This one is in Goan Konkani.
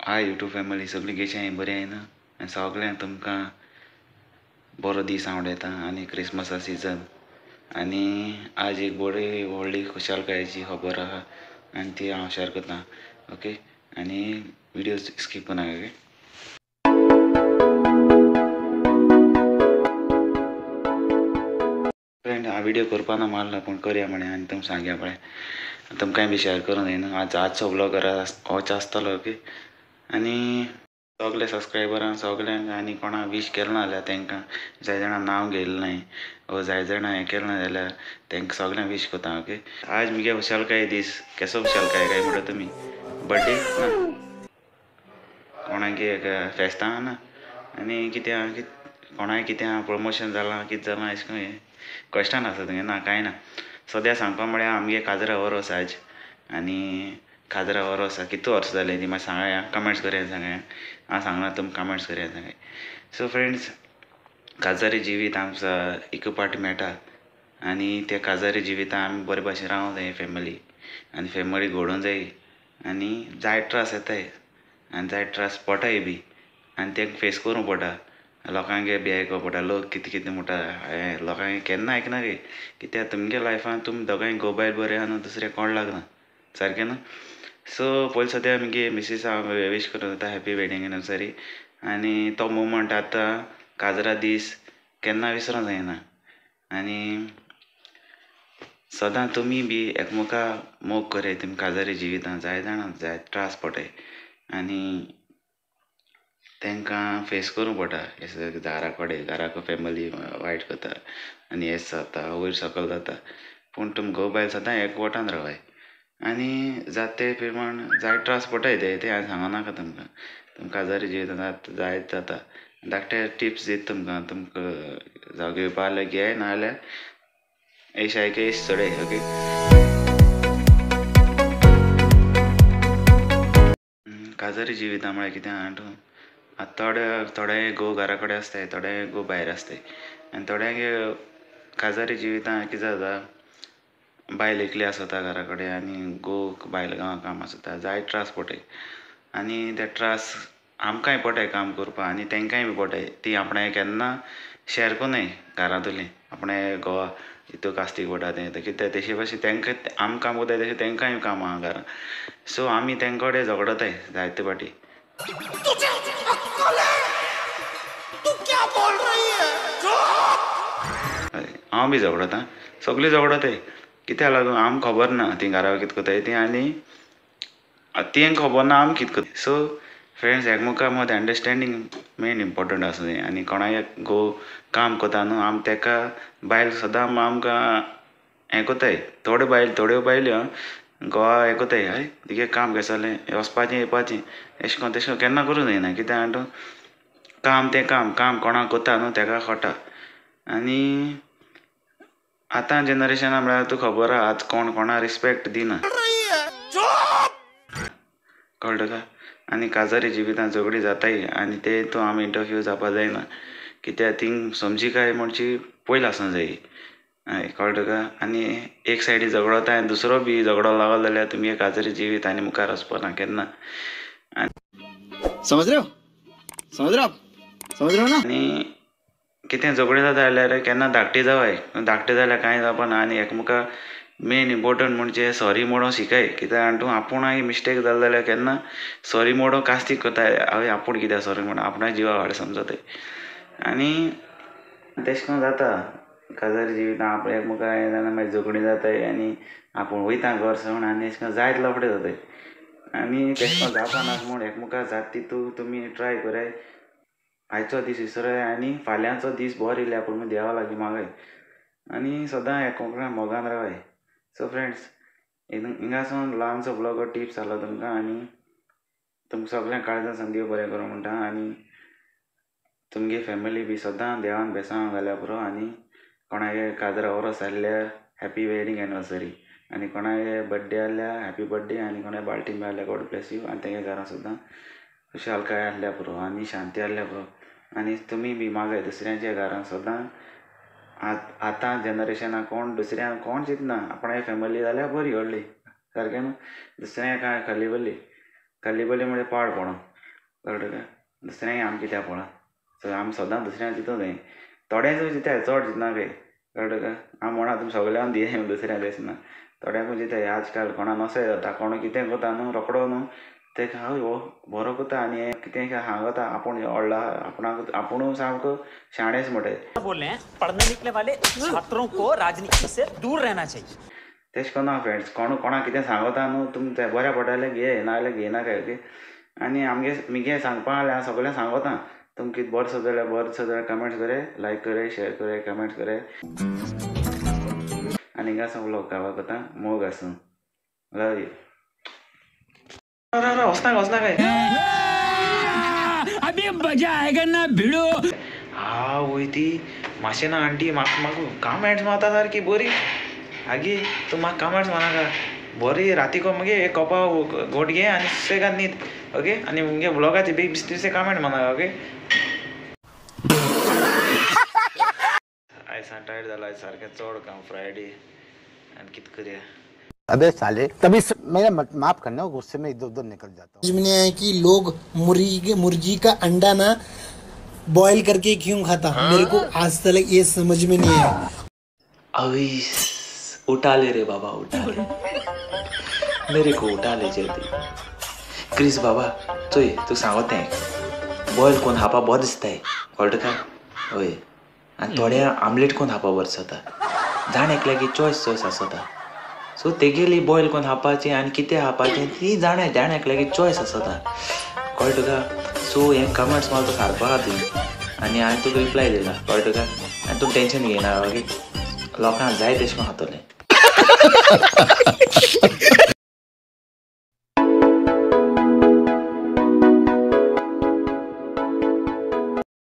हाय यूट्यूब फॅमिली, सगळीं कशी आहाय बरी आहाय न्हू? आनी सगळ्यांक तुमकां बरो दीस आवडटा आनी क्रिसमसा सिजन आनी आज एक बरी व्हडली खुशालकायेची खबर आहा आनी ती हांव शेअर करता. ओके, आनी व्हिडियो स्कीप करनाका. ओके फ्रेंड, हांव व्हिडियो करपा ना मारला पूण करया म्हळें आनी तुमकां सांगया पळय, तुमकांय बी शेअर करूंक जाय न्हू. आज आजचो व्लॉग होच आसतलो. ओके, आनी सगळे सबस्क्रायबरांक सगल्यांक आनी कोणाक विश केलें ना जाल्यार तेंकां जाय जाणां नांव घेयलें नाय वो जाय जाणां हें केलें ना जाल्यार तेंकां सगल्यांक विश करता. ओके, आज मुगे खुशालकाय दीस. केसो खुशालकाय काय म्हणटा तुमी? बड्डे ना, कोणाक एक फेस्तां ना आनी कितें कोणाक कितें प्रमोशन जालां कितें जालां अशें करून हें क्वेश्चन आसा तुमगें ना कांय ना. सद्या सांगपा म्हळ्यार आमगे काजरा वरोस आज आनी काजरा वरोस कितू वर्स जालें ती मातशें सांगाया, कमेंट्स करया सांगाया. हांव सांगना, तुमकां कमेंट्स करया सांगाय. सो फ्रेंड्स, काजारी जिवीत आमकां एक पाटी मेळटा आनी त्या काजारी जिवितान आमी बरे भाशेन रावंक जाय फॅमिली आनी फॅमिली घडोवंक जाय आनी जाय त्रास येताय आनी जाय त्रास पडटाय बी आनी तें फेस करूंक पडटा. लोकांगे बी आयकोंक पडटा, लोक कितें कितें म्हणटा हें लोकांगे केन्ना आयकना रे, कित्याक तुमगे लायफान तुमी दोगांय घोव बायल बरें आहा न्हू, दुसरें कोण लागना सारकें न्हू. सो पयलीं सद्या मुगे मिसीस हांव विश करून वता हॅपी वेडींग एनिवर्सरी आनी तो मुवमेंट आतां काजरा दीस केन्ना विसरोंक जायना. आनी सदां तुमी बी एकमेका मोग कराय, तुमी काजारी जिवितां जाय जाणां जाय त्रास पडटाय आनी तेंकां फेस करूंक पडटा. घरा कडेन घराक फॅमिली वायट करता आनी हें जाता वयर सकयल जाता, पूण तुमी घोव बायल सदां एकवटान रावाय आनी जाता ते प्रमाण जाय त्रास पडटाय ते तें हांवें सांगो नाका तुमकां. तुमकां काजारी जिवितांत जायत जाता. धाकटे टिप्स दिता तुमकां, तुमकां जावं घेवपा जाल्यार घेयाय, ना जाल्यार एश आयके एश चडय. ओके, काजारी जिवितां म्हळ्यार कितें आहा तूं आतां थोडे थोडे घोव घरा कडेन आसताय, थोडे घोव भायर आसताय आनी थोड्यांक काजारी जिवितां कितें जाता, बायल एकली आसता घरा कडेन आनी घोव बायल गांवां काम आसता, जाय त्रास पडटाय आनी ते त्रास आमकांय पडटाय काम करपाक आनी तेंकांय बी पडटाय. ती आपणाक केन्ना शेअर करनाय घरांतली आपणे घोवा हितू कास्तीक पडटा तें कित्याक तेशे भाशेन तेंकां आम काम करताय तशें तेंकांय काम आहा घरां. सो आमी तेंकां कडेन झगडताय जायते फावटी. हांव बी झगडता, सगळीं झगडताय. कित्याक लागून आमकां खबर ना ती घरा कितें करताय ती आनी तेंकां खबर ना आमी कितें करता. सो फ्रेंड्स, एकमेका मदें अंडरस्टँडींग मेन इम्पोर्टंट आसा तें. आनी कोणाक घोव काम करता न्हू, आमी तेका बायल सदां आमकां हें करताय. थोड्यो बायल थोड्यो बायल्यो घोवा हें करताय, हय तुगे काम केशें जालें, वचपाचें येवपाचें एशें कोन्न तेशें कोन्न केन्ना करूंक जायना. कित्याक जाणा तूं, काम तें काम, काम कोणाक करता न्हू तेका कळटा. आनी आतां जनरेशना म्हळ्यार तुका खबर आहा, आज कोण कोणाक रिस्पेक्ट दिना, कळ्ळें तुका. आनी काजारी जिवितांत झगडीं जाताय आनी ते तूं आमी इंटरफ्यू जावपा जायना, कित्याक थिंग समजिकाय म्हणची पयलीं आसूंक जाय, हय कळ्ळें तुका. आनी एक सायडी झगडता आनी दुसरो बी झगडो लागलो जाल्यार तुमगे काजारी जिवीत आनी मुखार वचपाना केन्ना. समज रहे हो? समज रहे हो आप? समज रहे हो ना? आनी कितें झगडीं जाता जाल्यार केन्ना धाकटी जावाय, धाकटें जाल्यार कांय जावपा ना. आनी एकमेका मेन इम्पोर्टंट म्हणजे सॉरी म्हणूंक शिकाय, कित्याक जाणा तूं आपूण मिस्टेक जालो जाल्यार केन्ना सॉरी म्हणूंक कास्तीक करताय, हांवें आपूण कित्याक सॉरी म्हणून आपणाक जिवा वाड समजताय. आनी तेशें करून जाता काजारी जिवितां आपल्या एकमेका हें जाल्यार मागीर झगडीं जाताय आनी आपूण वयता घर सोडून आनी एशें करून जायत लफडे जाताय. आनी तेशें करून जावपा नाका म्हूण एकमेका जाता तितू तुमी ट्राय कराय. आयचो दीस विसराय आनी फाल्यांचो दीस बरो येयल्यार पूण देवा लागीं मागाय आनी सदां एकमेका मोगान रावाय. सो फ्रेंड्स, हिंगासून ल्हानसो ब्लॉगर टिप्स जालो तुमकां आनी तुमकां सगळ्यांक काळजान सावन देव बरें करूं म्हणटा. आनी तुमगे फॅमिली बी सदां देवान बेसांव घाल्यार पुरो. आनी कोणागे काजरा वरोस आसल्यार हॅपी वेडींग एनिवर्सरी आनी कोणागे बड्डे आसल्यार हॅपी बड्डे आनी कोणागे बाळटीन बी आसल्यार गॉड ब्लेस you. आनी तेंगे घरां सुद्दां खुशालकाय आसल्यार पुरो आनी शांती आसल्यार पुरो. आनी तुमी बी मागाय दुसऱ्यांच्या घरां सदां. आतां जनरेशनाक कोण दुसऱ्यांक कोण चिंतना, आपणाय फॅमिली जाल्यार बरी व्हडली सारकें न्हू, दुसऱ्यांक कांय खाली बली खाली बली म्हळ्यार पाड पडों. कळटा काय? दुसऱ्यांक आमी कित्याक पळा, सो आमी सदां दुसऱ्यांक चिंतूंक जाय. थोड्यांक चिंताय, चड चिंतना काय, कळटा काय? हांव म्हणा तुमी सगळ्यांक दिये दुसऱ्यांक तशें ना, थोड्यांकूय चिंताय. आज काल कोणा नसो जाता, कोण कितें करता न्हू रोकडो न्हू तेका हांव हो बरो करता आनी कितें सांगता आपूण व्हडलो आपणाक आपूण सामको शाणेच म्हणटाय. बोल रहे हैं पढ़ने लिखने वाले छात्रों को राजनीति से दूर रहना चाहिए. तेश कोना फ्रेंड्स, कोण कोणाक कितें सांगता न्हू तुमी तें बऱ्या पडटा घे, ना जाल्यार घेयनाका. ओके, आनी आमगे मुगे सांगपा जाल्यार हांव सगळें सांगता. तुमकां कितें बरें दिसत जाल्यार बरें दिसत जाल्यार कमेंट्स करे, लायक करे, शेयर करे, कमेंट्स करे. आनी हिंगा सावन व्लॉग काबार करता. मोग आसूं, लव you. वचना वचना काय, अभी मजा आएगा ना भिड़ो. हा वय ती मातशें ना आंटी म्हाका म्हाका कमेंट्स मारता सारकी बरी. आगे तूं म्हाका कमेंट्स मारनाका बरी. रातीको मगे एक कपा घोट घे आनी सुसेगाद न्हीद. ओके, आनी मुगे व्लॉगाचे बेगीन बेश्टे कमेंट मारनाका. ओके, आयज हांव टायर्ड जाला, आयज सारकें चड काम फ्रायडे आनी कितें करया. अबे साले, तभी मेरा माफ करना, गुस्से में इधर उधर निकल जाता हूँ. समझ में नहीं आया कि लोग मुर्गी का अंडा ना बॉईल करके क्यों खाता. मेरे को आज तक ये समझ में नहीं आया. अभी उठा ले रे बाबा, उठा ले, मेरे को उठा ले जल्दी. क्रिस बाबा चोय तूं सांगत तें बॉयल कोण खावपा बरें दिसताय, कळटा काय? हय, आनी थोड्या आमलेट कोण खावपा बरें दिसता. जाण एकल्याची चॉयस चॉयस आसता. सो तेगेली बॉयल कोण खावपाची आनी कितें खावपाचें ती जाणा, जाण एकल्याची चॉयस आसता, कळटा तुका? सो हें कमेंट्स मारता सारपा तुवें आनी हांवें तुका रिप्लाय दिला, कळटा तुका? आनी तूं टेंशन घेयना, ओके? लोकांक जाय तशें खातलें.